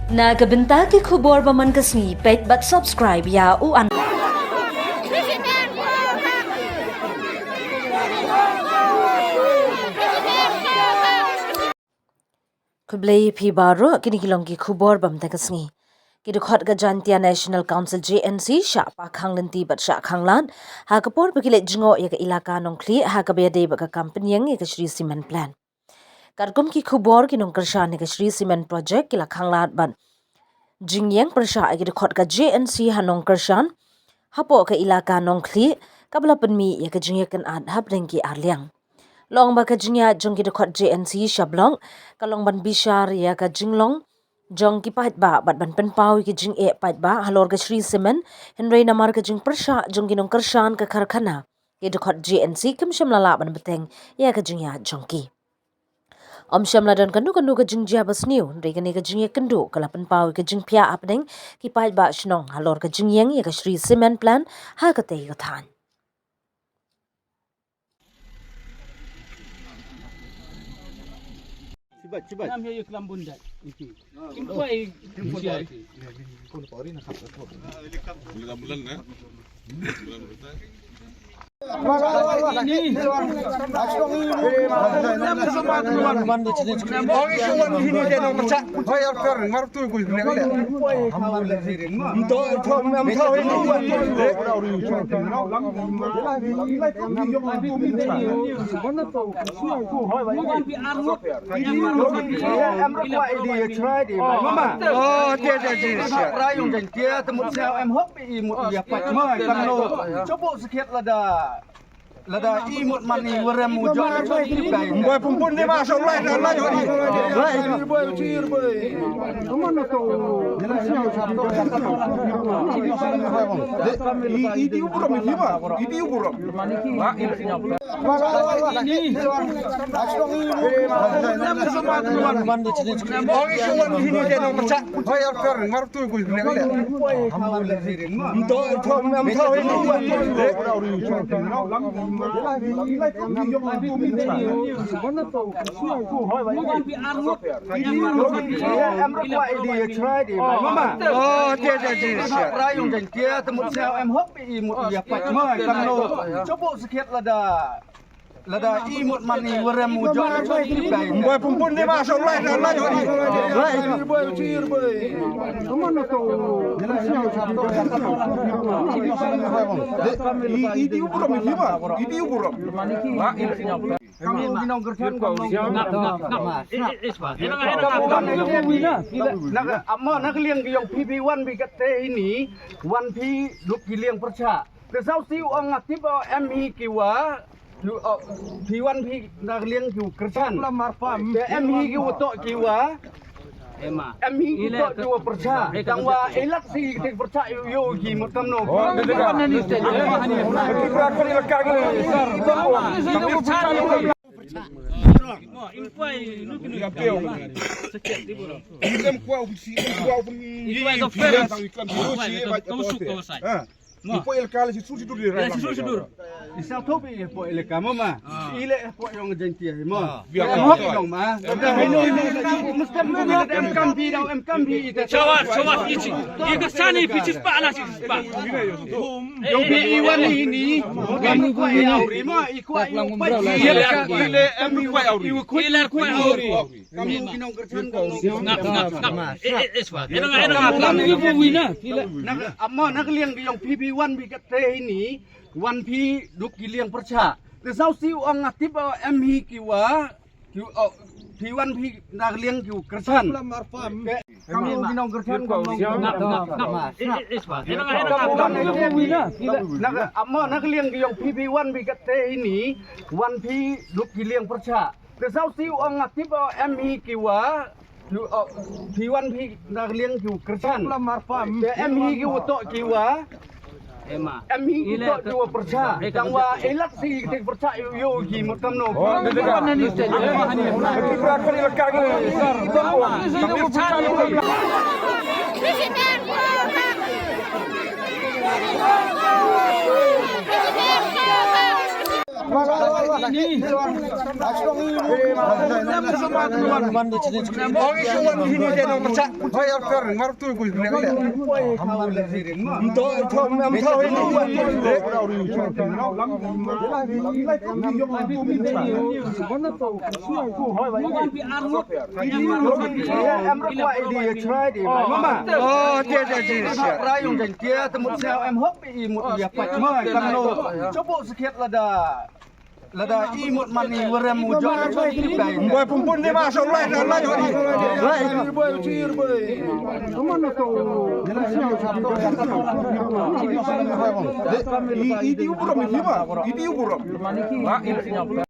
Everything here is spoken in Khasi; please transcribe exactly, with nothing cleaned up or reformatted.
Na ka bynta ki khubor ba man ka sngi, peit bad subscribe ïa u an. Khublei phi baroh, kine ki long ki khubor ba man ka sngi. Ki dkhot ka Jaintia National Council, J N C, shah pakhang lynti bad shah khang lad ha ka por ba ki leit jngoh ïa ka ilaka Nongkhlieh ha kaba ïadei bad ka kam pynïeng ïa ka Shree Cement Plant. Katkum ki khubor, ki nongkyrshan ïa ka Shree Cement Project ki la khang lad bad jingïeng pyrshah ïa ki dkhot ka J N C ha nongkyrshan hapoh ka ilaka Nongkhlieh, kaba la pynmih ïa ka jingïakynad hapdeng ki arliang. Long ba ka jingïaid jong ki dkhot J N C sha block ka long ban bishar ïa ka jinglong jong ki paidbah bad ban pynpaw ïa ki jingeh paidbah halor ka Shree Cement, hynrei namar ka jingpyrshah jong ki nongkyrshan ka karkhana, ki dkhot J N C kim shym la lah ban bteng ïa ka jingïaid jong ki. Ym shym la don kano kano ka jingjia ba sniew, hynrei kane ka jingïakynduh ka la pynpaw ïa ka jingphiah hapdeng ki paidbah shnong halor ka jingïeng ïa ka Shree Cement Plant ha katei ka thaiñ. Chibat, chibat. Nam ya yuklam bundat. Iki. Kim kuai. Kim kuai. Lada i mut mani warem u jong. Boy pumpun ni ma so lai na lai. Lai. Idi uburom idi ma. Idi uburom. Lada i mut mani warem u jong. Boy pumpun ni ma so lai na lai. Lai. Idi uburom idi ma. Idi uburom. Kam u ginong gerchan kam u. Nak ama nak liang ki yong P P one bi kat te ini. One P duk ki liang percha. Te sau si u ong atip em hi ki wa. Phi wan phi na liang ki u kyrchan. Te em hi ki u tok ki wa. Em hi ki tok ki wa pyrcha. Tang wa elat si ki pyrcha yu yu ki mut kam no. Ipo elaka la shi sur shi dur. Isa to bi ipo elaka mama. Ile ipo yong Jaintia ma. Em kam bi dau em kam bi ita. Shawas shawas ichi. Ika sani pichis pa ala chis pa. Yong bi iwan ini. Iwan ko ya uri ma iko ayo pa. Ile ile em ko ya uri. Ile ko ya uri. Kam yung ginong kerchan kam. Ngap ngap ngap. Eh eh eh swa. Eno eno ngap. Kam yung wi na. Nak amma nak liang ginong P P one bi kat te ini. One P duk ki liang percha. Te sau si u ong atip em hi ki wa. Ki P one P nak liang ki kerchan. Kam yung ginong kerchan kam. Ngap ngap ngap. Eh eh eh swa. Eno eno ngap. Kam yung wi na. Nak amma nak liang ginong P P one bi kat te ini. One P duk ki liang percha. Te sau si u ong atip em hi ki wa. Phi wan phi na liang ki u kerchan. Em hi ki u tok ki wa. Em hi ki tok ki wa percha. Tang wa elat si ki percha yu yu ki mut kam no. Em kwah ïa di ïa try di. Mama. Oh, dia dia dia. Rai yung jaiñ kia te mut sñiaw em hok pi i mut ïa pat ma kam no. Coba sakhiat lada. Lada i mut man i warem u jong. Boy pumpun dia masuk lai lai lai. Lai. Idi uburom idi ma. Idi uburom.